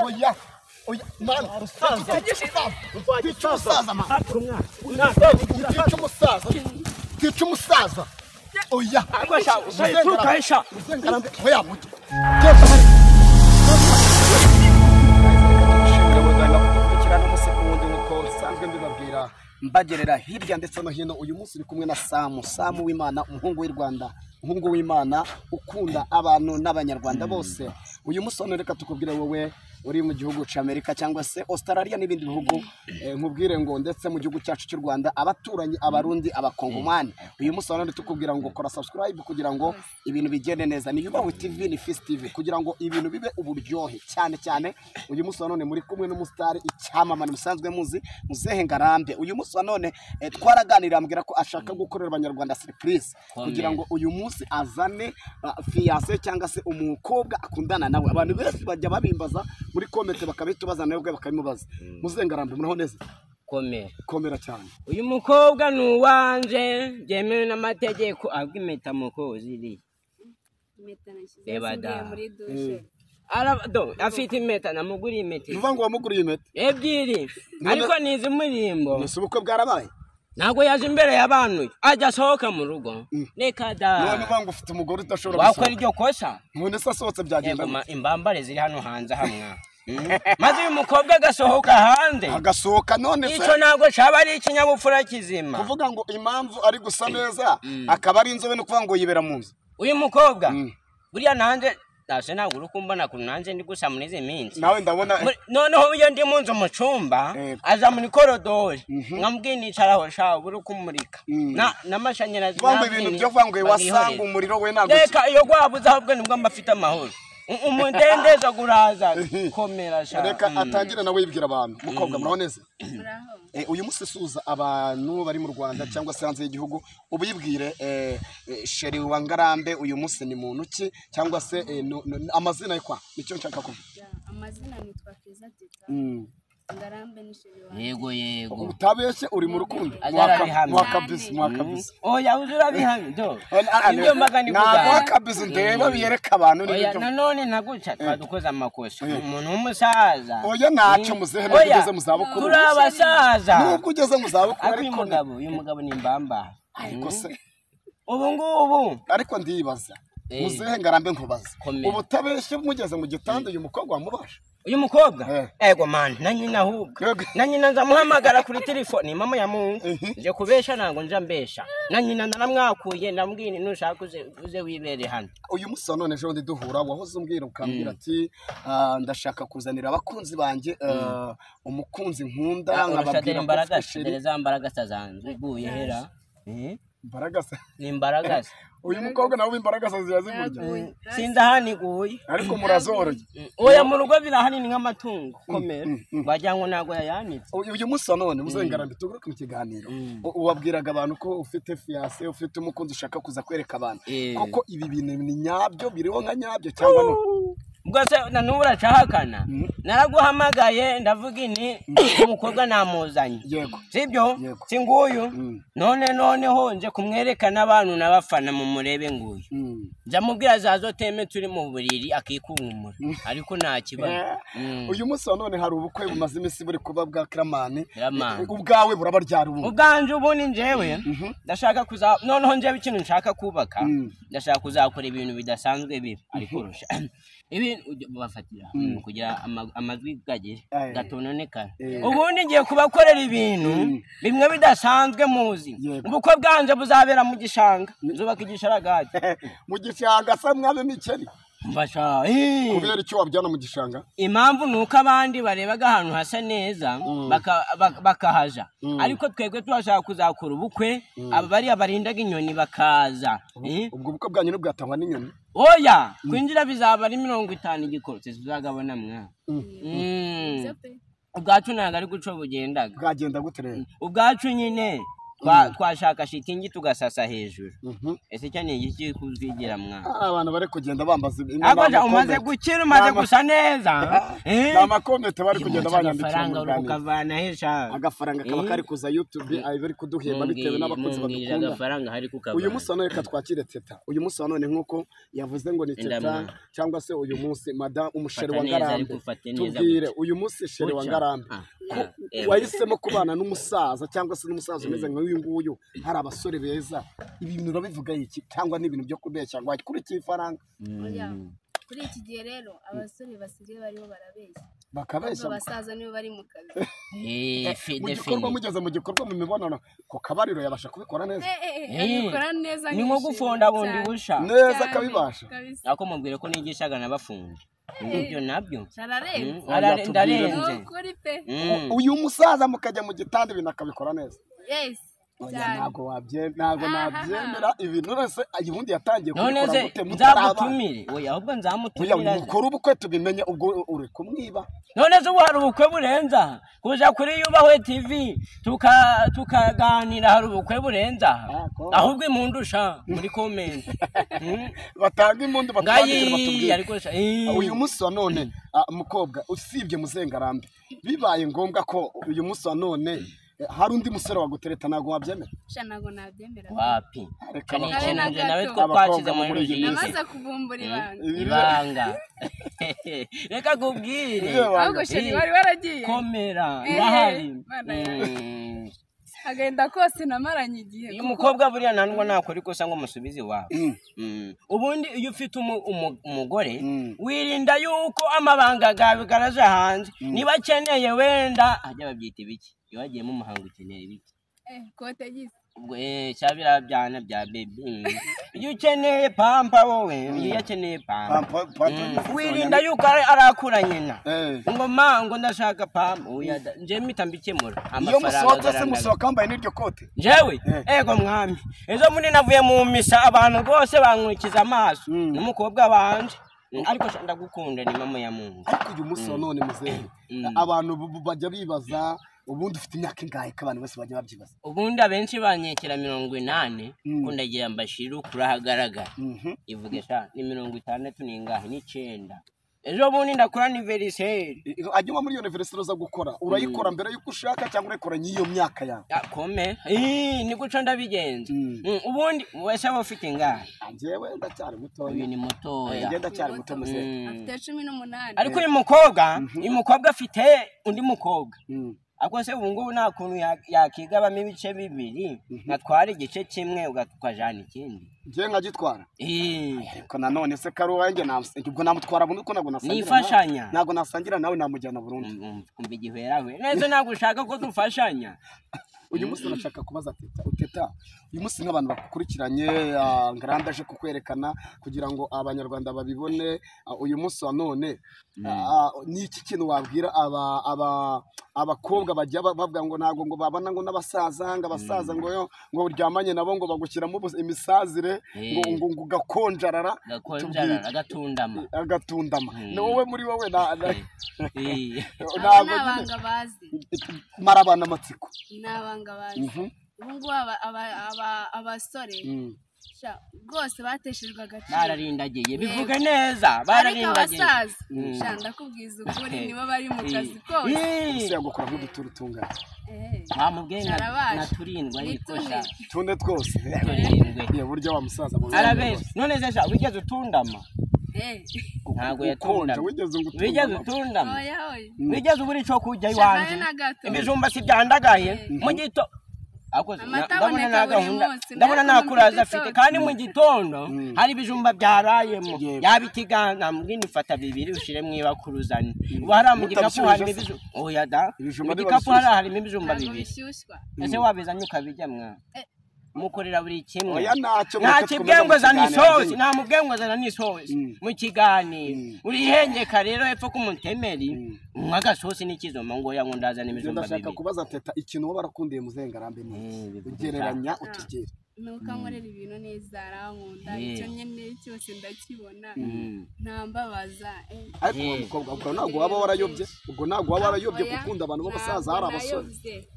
Oya oya man, utica umusaza man, utica umusaza, utica umusaza. Oya oya muto. Mbibabwira mbagerera hirya ndetse no hino. Uyu munsi uri kumwe na Samu, Samu w'Imana, umuhungu w'i Rwanda, umuhungu w'Imana ukunda abantu n'abanyarwanda bose. Uyu munsi none reka tukubwire wowe uri mu gihugu cya Amerika cyangwa se Australia n'ibindi bihugu, nkubwire ngo ndetse mu gihugu cyacu cy'u Rwanda, abaturanyi, abarundi, abakongomani, uyu munsi none tukubwira ngo kora subscribe kugira ngo ibintu bigende neza. Ni Yubahwe TV, ni Fist TV, kugira ngo ibintu bibe uburyohe cyane cyane. Uyu munsi none muri kumwe n'umustar icyamamare musanzwe muzi, Muzehe Ngarambe. Uyu munsi none twaraganira ambwira ko ashaka gukorera abanyarwanda surprise kugira ngo uyu munsi azane fiancé cyangwa se umukobwa akundana nawe. Abantu benshi bajya babimbaza muri comment bakabitubaza nawe bakabimubaza. Muzehe Ngarambe, muraho neza? Komera. Komera cyane. Uyu mukobwa ni uwanje byemewe n'amategeko, ahubwo impeta mukozi iri. Impeta nashyize muri dushe. Arado afite impeta, namuguriye impeta. Uvuga ngo wamuguriye impeta ebyiri, ariko nizi murimbo. Nese ubukwe bwarabaye? Ntabwo yaje imbere y'abantu, ajya asohoka mu rugo. Reka da. None uvuga ngo ufite umugore udashobora gusohoka. Wakora iryo kosa? None se asohotse byagenda? Imbambare ziri hano hanze hamwe. Maze uyu mukobwa agasohoka hanze. Agasohoka none se. Icyo ntabwo cyaba ari ikinyabupfura kizima. Kuvuga ngo impamvu ari gusa neza akaba ari inzobe no kuvuga ngo yibera mu nzu. Uyu mukobwa buriya nanjye nase ntabwo uri kumbona ku nanjye ndi gusa muri izi minsi. Nawe ndabona noneho iyo ndi mu nzu mu cyumba aza muri korodori nkamubwira nicaraho sha buri kumurika n'amashanyarazi. Bamwe ibintu byo vanguye wasanga umuriro we ntabwo. Reka iyo gwabuze ahubwo nibwo mba afite amahoro. Umudendezo guraza komera sha. Reka atangire nawe yibwira abantu. Mukobwa muraho neza? Uyu munsi suza abantu bari mu Rwanda cyangwa se hanze y'igihugu, ubibwire Sheri wa Ngarambe uyu munsi ni muntu ki cyangwa se amazina ye kwa nicyo nshaka kuvuga. Amazina nitwa Keza Teta. Ngarambe ni Sheri wa. Yego yego. Utabeshye uri mu rukundo. Mwakabisi mwakabisi. Oya uzurabihamye do. Ibyo mbaga ni kuga. Mwakabisi ndeba biyereka abantu ni byo. Nanone naguca twadukoza amakosa. Umuntu w'umusaza. Oya ntacyo muzehe ugeze mu zabukuru. Turi abasaza. Nubwo ugeze mu zabukuru ariko uyu mugabo ni imbamba. Ariko se ubu ngubu ariko ndibaza. Muzehe Ngarambe nkubaza. Ubutabeshye mugeze mu gitanda uyu mukobwa wamubasha? Uyu mukobwa? Ego man, na nyina ahubwo. Na nyina nzamuhamagara kuri telefone, mama ya Mungu. Nje kubesha ntango nja mbesha. Na nyina naramwakuye ndamubwira nushaka uze wibere hano. Uyu munsi none ejo ndi duhura wahoze umbwira ukambwira ati ndashaka kuzanira abakunzi banjye umukunzi nkunda nkababwira ko Sheri za mbaragasa zanjye guye hera. Mbaragasa. Ni mbaragasa. Uyu mukobwa nawe imbaragasa ziyazimurya. Sindahaniguye. Ariko murazoroye. Oya mu rugo birahani ni nk'amatungo komera. Wagira ngo ntago yayanitse. Uyu munsi none Muzehe Ngarambe tugaruke mu kiganiro. Wabwiraga abantu ko ufite fiancé, ufite umukunzi ushaka kuza kwereka abantu. Koko ibi bintu ni nyabyo biriho nka nyabyo cyangwa no? Ubwo se na n'ubu uracahakana. Naraguhamagaye ndavuga inti umukobwa namuzanye. Yego. Sibyo? Si nguyu. None noneho nje kumwerekana abantu n'abafana mu murebe nguyu. Nza zazo teme turi mu buriri akikunkumura. Ariko nta kibazo. Uyu munsi none hari ubukwe bumaze iminsi buri kuba bwa Kiramani. Ubwawe burabaryara ubu. Ubwanje ubu ni njewe. Ndashaka kuza noneho njewe ikintu nshaka kubaka. Ndashaka kuzakora ibintu bidasanzwe bibi ariko rusha. Ibi bafatira kugira amajwi gagere gatononekara. Ubundi ngiye kubakorera ibintu bimwe bidasanzwe muzi. Ubukwe bwanje buzabera mu gishanga. Nzubaka igisharagati. Mu gishanga sa mwabe mikeri. Mbasha. Kubera icyo wabyana mu gishanga? Impamvu nuko abandi barebaga ahantu hasa neza bakahaja. Ariko twebwe turashaka kuzakora ubukwe abari abarindaga inyoni bakaza. Ubwo bukwe bwanyu n'ubwatangwa n'inyoni? Oya, kwinjira bizaba ari 50 igikorotse tuzagabona mwa. Ubwacu ntabwo ari guco bugendaga. Bwagenda gute rero? Ubwacu nyine Twashaka shitingi tugasasa hejuru. Ese cyane igiki kuzwigira mwana. Abantu bari kugenda bambaza inama. Umaze gukira umaze gusa neza. Nama comment bari kugenda banyandikira mu Rwanda. Ukavana hesha. Agafaranga kaba kari kuza YouTube ayi bari kuduhemba bitewe n'abakunzi badukunda. Agafaranga hari kukavana. Uyu munsi none reka twakire Teta. Uyu munsi none nkuko yavuze ngo ni Teta cyangwa se uyu munsi madame umusheri wa Ngarambe. Tubwire uyu munsi sheri wa Ngarambe. Wahisemo kubana n'umusaza cyangwa se n'umusaza umeze nk'uyu nguyu hari abasore beza ibi bintu urabivuga iki cyangwa ni ibintu byo kubeshya ngo akurikiye ifaranga? Kuri iki gihe rero abasore basigaye bariho barabeshya bakabeshya abasaza nibo bari mu kazi. Mu gikorwa mugeze mu gikorwa mu mibonano ku kabariro yabasha kubikora neza. Abikora neza ni nko gufonda bundi busha neza akabibasha. Ako mubwire ko nigishaga nabafunze ibyo nabyo ndarenze uyu musaza mukajya mu gitanda ibintu akabikora neza. Yes. Ntabwo ntabwo nabyemera ibintu rese ubundi yatangiye kubikora gute nzamutumire. Oya ahubwo nzamutumira. Oya mukora ubukwe tubimenye ubwo uri kumwiba. None se ubu hari ubukwe burenza kuja kuri Yubahwe TV tukaganira hari ubukwe burenza ahubwo impundusha muri comment batanga impundu batwandikira batubwire. Uyu munsi wa none mukobwa usibye Muzengarambe bibaye ngombwa ko uyu munsi wa none hari undi musore wagutereta ntago wabyemera? Sha ntago nabyemera. Wapi? Reka nawe two twakize muri iyi namaze kuvumbura ibanga. Reka kubwire. Ahubwo sheri wari waragiye. Komera ndahari. Agenda kose namaranye igihe. Uyu mukobwa buriya nandwa nakora ikosa ngo musubize iwawe. Ubundi iyo ufite umugore wirinda yuko amabanga gawe garaje hanze. Niba akeneye wenda ajya babyita ibiki? Iyo wagiye mu muhango ukeneye ibiki? Kote gise. Ubwo cyabira byana bya baby. Iyo ukeneye pampa wowe, iyo akeneye pampa. Wirinda yuko arakura nyina. Ngo ma ngo ndashaka pampa, oya nje mpita mbikemura. Iyo musohotse se musohoka mbaye n'iryo kote? Jewe? Ego mwami. Ejo muri navuye mu misa abantu rwose bankurikiza amaso. N'umukobwa wanje. Ariko ndagukunda ni mama ya Mungu. Ariko uyu munsi wa none muzehe abantu bajya bibaza ubundi ufite imyaka ingahe ko abantu bose bajya babyibaza? Ubundi abenshi banyekera 80 ko ndagira mbashira kurahagaragara. Ivuge sha ni 60 ningahe ni 9. Ejo bundi ndakora anniversaire. Ajyuma muri anniversaire uza gukora urayikora mbere yuko ushaka cyangwa urayikora n'iyo myaka yawe? Kome ni guca ndabigenza. Ubundi wese aba ufite ingahe? Njyewe ndacyari mutoya. Uyu ni mutoya. Njye ndacyari muto muzehe. Afite 18. Ariko uyu mukobwa afite undi mukobwa. Ako se ubu ngubu nta kuntu yakigabamo ibice bibiri natwara igice kimwe ukajana ikindi. Njye nkagitwara? Ariko nanone se kari uwanjye ubwo namutwara burundu ko ntabwo nasangira. Nifashanya. Ntabwo nasangira nawe namujyana burundu. Umva igihwerawe. Neza ntabwo ushaka ko dufashanya. Uyu munsi nashaka kubaza Teta. Teta, uyu munsi nk'abantu bakukurikiranye Ngarambe aje kukwerekana kugira ngo abanyarwanda babibone. Uyu munsi wa none ni iki kintu wabwira abakobwa bajya bavuga ngo ntabwo ngo babana ngo n'abasaza ngo abasaza ngo yo ngo uryamanye nabo ngo bagushyiramo imisazire ngo ngo gakonjarara agatundama agatundama. Ni wowe muri wowe ntabwo nabanga bazi marabana amatsiko nabanga bazi. Ubu ngubu abasore rwose bateshejwe agaciro bararindagiye bivuge neza bararindagiye. Ariko abasaza ndakubwiza ukuri nibo bari mu kazi kose. Ese yagukora nk'uduturu tungana bamubwiye na turindwi ariko sha tune twose turindwi burya wa musaza arabeshya. None se sha wigeze utundama? Ntabwo yatundama. Wigeze utundama? Wigeze ubura ico kurya iwanje? Ibijumba si byandagaye mu gito ndabona nakuraza afite kandi mu gitondo hari ibijumba byarayemo yaba ikiganza mbwini fata bibiri ushire mu ibakuruzane ubu hari mu gikapu harimo ibijumba. Oya da mu gikapu harimo ibijumba bibiri. Ese wabizanye ukabijya mwa mukorera buri kimwe. Oya ntacyo nta zana isosi nta mubwengwe zana n'isosi mu kiganiro urihengeka rero hepfo ku mutemeri unywa agasosi n'ikizoma ngo oya ngo ndazana ibijumba bibiri. Ndashaka kubaza Teta ikintu wowe barakundiye Muzengarambe ni ugereranya utugere. Nuko ankorera ibintu neza arankunda icyo nyene cyose ndakibona ntambabaza. Ariko mukobwa ubwo ntabwo waba warayobye, ubwo ntabwo waba warayobye gukunda abantu b'abasaza hari abasore.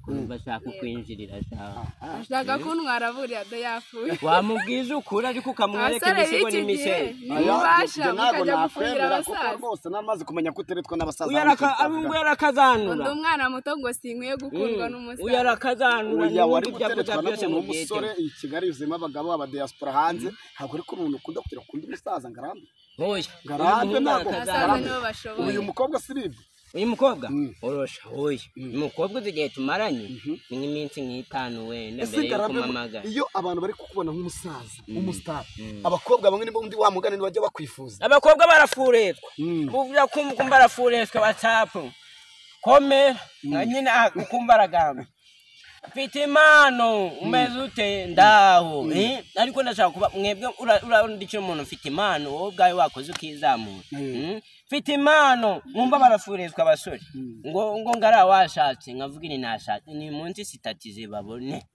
Bashaka kwinjirira shaho. Ashaka kuntwara buriya do yapfuye. Wamubwiza ukuri ariko ukamwereka Abasore imisigo b'iki gihe n'imisego. ntibubasha Ntabwo mukajya gufungira nakwemera kuko abasaza. rwose namaze kumenya ko uteretwa n'abasaza. Uyu arakazanura. Ndi umwana muto ngo sinkwiye gukundwa Uyu n'umusaza. arakazanura. Oya, wari n'ibindi byo guteretwa avuga byose n'umuntu mu w'umusore. byete. I Kigali yuzuyemo abagabo abadiaspora hanze, ntabwo ariko umuntu ukunda kugira ukunda umusaza ngarambe. Oya. Ngarambe Uyu muhungu ntabwo. Abasaza arakazanura. nibo bashoboye. Uyu mukobwa si bibye. Uyu mukobwa orosha oya. Umukobwa uzi igihe tumaranye ni nk'iminsi nk'itanu wenda Ese mbere y'uko Ngarambe, umpamagara. iyo abantu bari kukubona nk'umusaza w'umusitari, abakobwa bamwe nibo undi wa mugani bajya bakwifuza. Abakobwa barafuretwa. Uvuga kumva barafuretwa WhatsApp. Komera nka nyine ukumva aragamba. Mfite impano umeze ute ndaho. Ariko ndashaka kuba mwebwe urandikira umuntu ufite impano wowe ubwawe wakoze ukizamura. Mfite impano mwumva barafurizwa abasore ngo ngara washatse nkavuga ini nashatse ni munsi sitatize babone.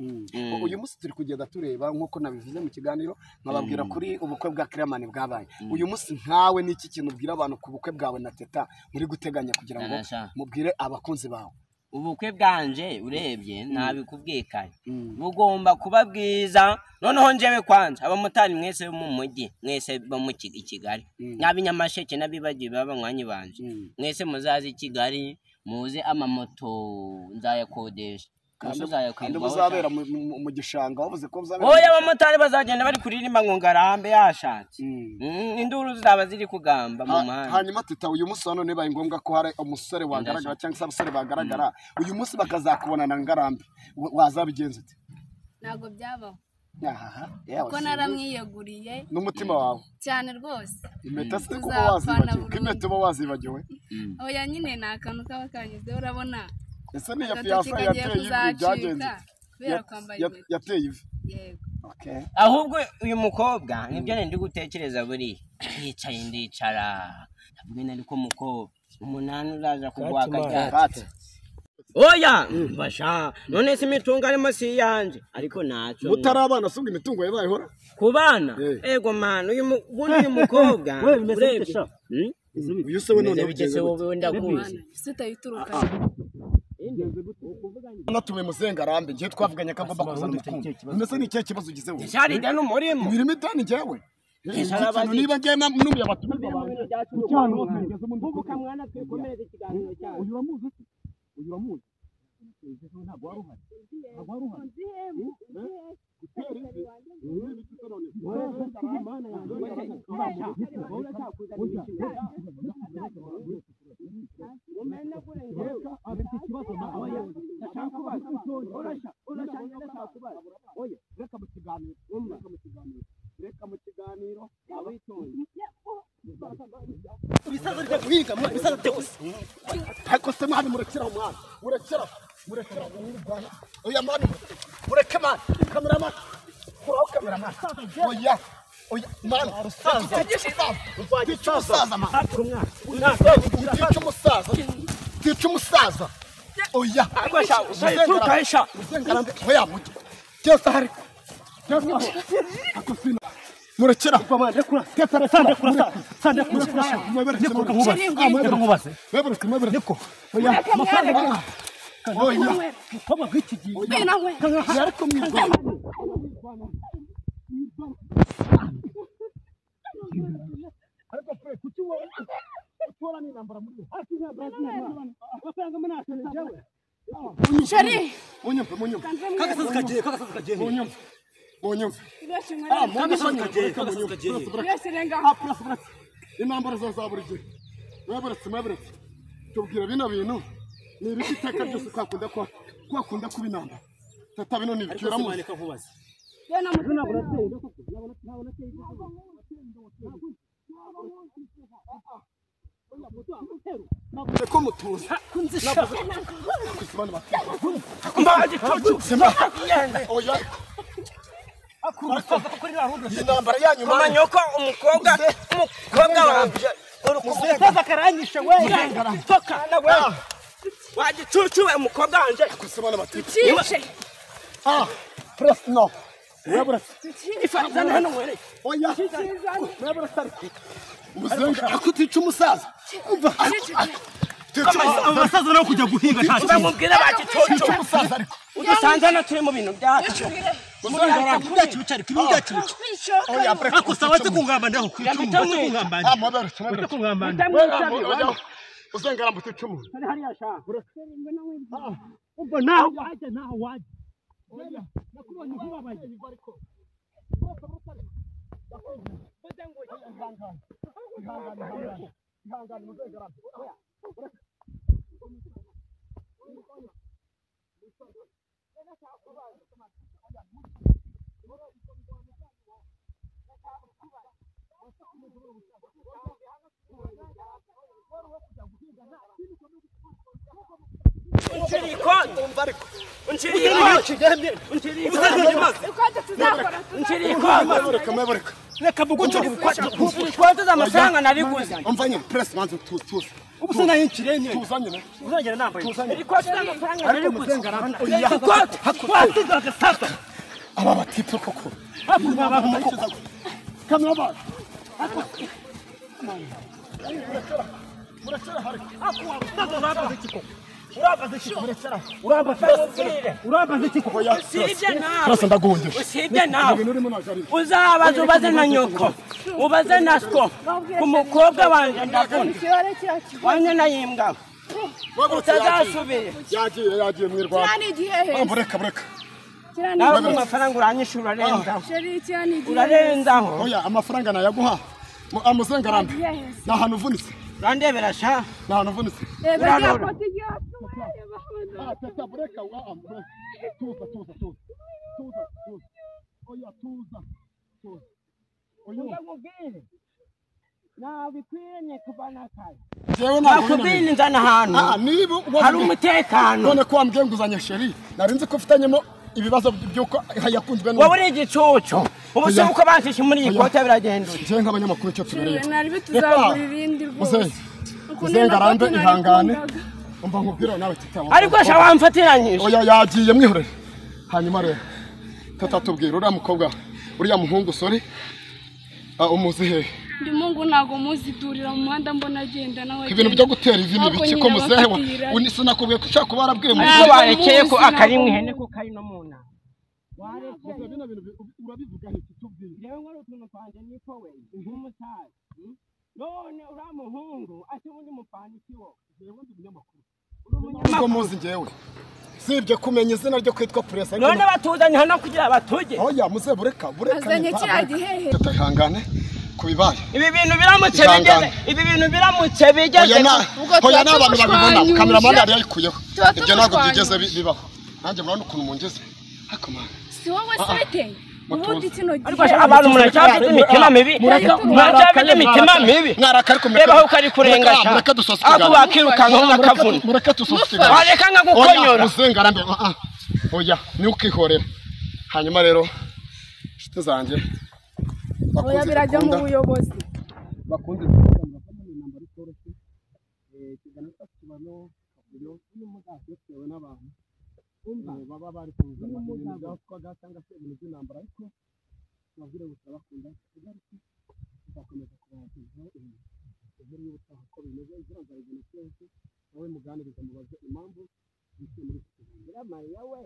Uyu munsi turi kugenda tureba nk'uko nabivuze mu kiganiro nkababwira kuri ubukwe bwa Clearman bwabaye. Uyu munsi nkawe n'iki kintu ubwira abantu ku bukwe bwawe na Teta muri guteganya kugira ngo Narasha. mubwire abakunzi bawe? Ubukwe bwanje urebye ntabikubwikanye bugomba kuba bwiza. Noneho njyewe kwanza abamotari mwese bo mu mujyi mwese bo mu i Kigali n'ab'inyamasheke n'abibagiwe b'abanywanyi banje mwese muzaze i Kigali muze amamoto nzayakodesha. Kandi Muze kandi uzayakwirwaho buzabera cyane. mu gishanga wavuze ko buzabera mu Oya, gishanga. abamotari bazagenda bari kuririmba ngo ngarambe yashatse. Induru zizaba ziri kugamba mu muhanda. Hanyuma Teta, uyu munsi wa none bibaye ngombwa ko hari umusore wagaragara cyangwa se abasore bagaragara uyu munsi bakazakubona na Ngarambe, wazabigenza ute? Ntabwo byabaho. Ahaha, yewe, Kuko naramwiyeguriye n'umutima wawe cyane rwose. Impeta se kuba Tuzapfana wazibagiwe? burundu. Ko impeta uba wazibagiwe? Oya nyine ni akantu kaba kanyuzeho urabona. Ese ni iya Agatoki fiyansa kagiye yateye ivi byagenze? kuzacika kubera kwambara impeta. Yateye ivi. Yego. Okay. Ahubwo uyu mukobwa nibyo ndi gutekereza buriya yicaye ndicara ndavuga ariko mukobwa umunani uraza kuguha akajyatsi. Kati. Oya basha none se imitungo arimo si iyanjye ariko ntacyo Mutari abana se ubwo imitungo yabayeho? Ku bana ego man uyu ubundi uyu mukobwa We, bimeze bite urebye sha? Uyu se we bimeze noneho bite se bigenze gute? wowe ndakuzi. Mwana, ese utayituruka. Natume muzengarambe ngiye twavuganye ko agomba kuzana umukunzi. Mbese ni ikihe kibazo ugize wowe? Shari deni umurimo. Imirimo itanu njyewe. Ese Iki arabazi kintu niba ngiye numiye abatumirwa banjye. Kucyana hose ngeze mu Mvubuka mwana twikomereze ikiganiro cyacu. Uyu uramuzi se? Uyu uramuzi? Ntabwo wari uhari. Ntabwo wari uhari. Gutera ivi. Ibi biti se none? Afite ikibazo nawe. Reka mu kiganiro. Reka mu kiganiro. Reka mu kiganiro. Ibisaza bijya guhiga, ibisaza byose. Ariko se mwana murekera mwana. Murekera. Murekera. Oya mwana. Mureke mwana. Cameraman. Kuraho cameraman. Oya. Oya mwana. Rusaza. Tica umusaza mwana. Tica umusaza. Tica umusaza. Oya. Turuka Muzengarambe. Oya muke. Cyose hari. Cyose hari. Ako sina. Murekera. Ndekura, ndekura, ndekura. Ndekura nkubaze. Mweberetse, mweberetse. Niko. Oya. Mwereke. Oya. Umukobwa bw'iki gihe. Ngwino. Ariko mwirwana. Ariko pre kuki wowe utora n'intambara muri wowe? Amafaranga manashe njyewe. Shari. Munyumve, munyumve. Kagasazi kagiye, kagasazi kagiye. Munyumve. Munyumve. Ibeshe Ah, nkorere. munyumve, kagiye, munyumve, kagasazi munyumve. kagiye. Buretse, buretse. Ibeshe renga. Ah, buretse, buretse. Intambara za za buri gihe. Mweberetse, mweberetse. Tubwira bino bintu. Ni ibiki iteka ryose kwakunda ko kwakunda kuba intambara. Tata bino ni Ariko ibiki se uramuzi. mwana nkubaze. Yewe na mutu. Ntabwo nateye inda koko. Ntabwo nateye inda. Navuze ko mutuza. Navuze Oya. Iyi ntambara yanyu mwana. Manyoko umukobwa wanje Umusaza karanyishe we. Toka na we. Wagicucu umukobwa wanje. Kusema bati. Tucishe. Ah, press no. Ifazana hano ngwere. Oya. Muzenga akutica umusaza. Umva. Abasaza no kujya guhinga nta kintu. Bamubwira bati coco. Umusaza ariko. Udusanze hano turi mu bintu byacu. Oya breka. Ako sawa kungamba ndaho kungamba. Ah mabere tumabere. Kungamba. Uzengarambe icumu. Hariya sha. Ubwo naho wajya naho wajya. Oya nakubonye nkubabaye. Amafaranga nariguze. Umva press manze tuzi. Ubu nayincire nyine. Tuzanye ne. Uzagera nambaye. Tuzanye. Amafaranga nariguze. Aba batipe koko. Kamera. Usibye nawe uzabaza ubaze na nyoko ubaze na sko umukobwa wanjye ndakunda wanjye nayimbwa utazasubire. Yagiye mu Rwanda. Bureka bureka. Nawe amafaranga uranyishura urarenzaho. Urarenzaho. Oya amafaranga nayaguha. Amuzengarambe. Ni ahantu uvunitse. Urandebera sha. Ni ahantu uvunitse. Urarora. Tata bureka tuza tuza tuza. Tuza tuza. Oya tuza. Tuza. Oya ndakubwire. Nabikwiriye kuba nakaye. Jewe nakubwire nzana ahantu. Niba hari umutekano. None ko wambwiye nguzanye sheri. Narinzi ko ufitanyemo ibibazo byuko yakunzwe n'uwo. Wowe uri igicucu. Ubu se uko banshishe muri iyi kote biragenda. Jewe nk'abanyamakuru icyo tubereye. Nari bituzagura irindi rwose. Uzengarambe ihangane. Umva nkubwira nawe titawa. Ariko sha wamfatiranyije. Oya yagiye mwihorere. Hanyuma rero tata tubwira uriya mukobwa uriya muhungu sorry. Umuzi he? Ndi mungu ntago muzi durira mu muhanda mbona agenda nawe. Ibintu byo gutera ivi ni biki ko muzehe wa sinakubwiye ko ushaka kuba warabwiye mu warekeye ko akari mu ihene ko kari no mu nama. Warekeye bino bintu urabivuga iki tubwiye. Jewe nkora utuntu twanje niko we nk'umusaza. None uriya muhungu ati ubundi mupana iki wo? Jewe ndi umunyamakuru. Ubwo muzi njyewe. Sibye kumenya izina ryo kwitwa press. None batuzanye hano kugira batuje. Oya muze bureka bureka. Azanye kiriya gihehe. Tutahangane kubibaye. Ibi bintu biramutse bigeze. Ibi bintu biramutse bigeze. Oya n'abantu babibona cameraman yari yayikuyeho. Ibyo ntabwo byigeze bibaho. Nanjye murabona ukuntu mungeze. Hakoma. Si wowe se ubundi kino gihe. Ariko abantu muracyafite imitima mibi. Muracyafite imitima mibi. Mwaraka ariko mureka. Reba aho kari kurenga sha. Mureka dusoze ikiganiro. Ako bakirukanka nk'akavuna. Mureka dusoze ikiganiro. Wareka nkagukonyora. Oya muzengarambe. Oya ni ukihorera. Hanyuma rero inshuti zanjye oya birajya mu buyobozi. Bakunze kuvuga intambara itoroshye. Ikiganiro kibano kavuyo bitewe n'abantu baba bari kuzana ibintu byatwaga cyangwa se ibintu by'intambara ariko tubabwire gusa bakunda tugaruke tuzakomeza kubagezaho inkuru y'ubutaha uko bimeze. Inzira nzayibona twese nawe muganiriza mubaze impamvu yicaye muri iki kiganiro. Mariya we.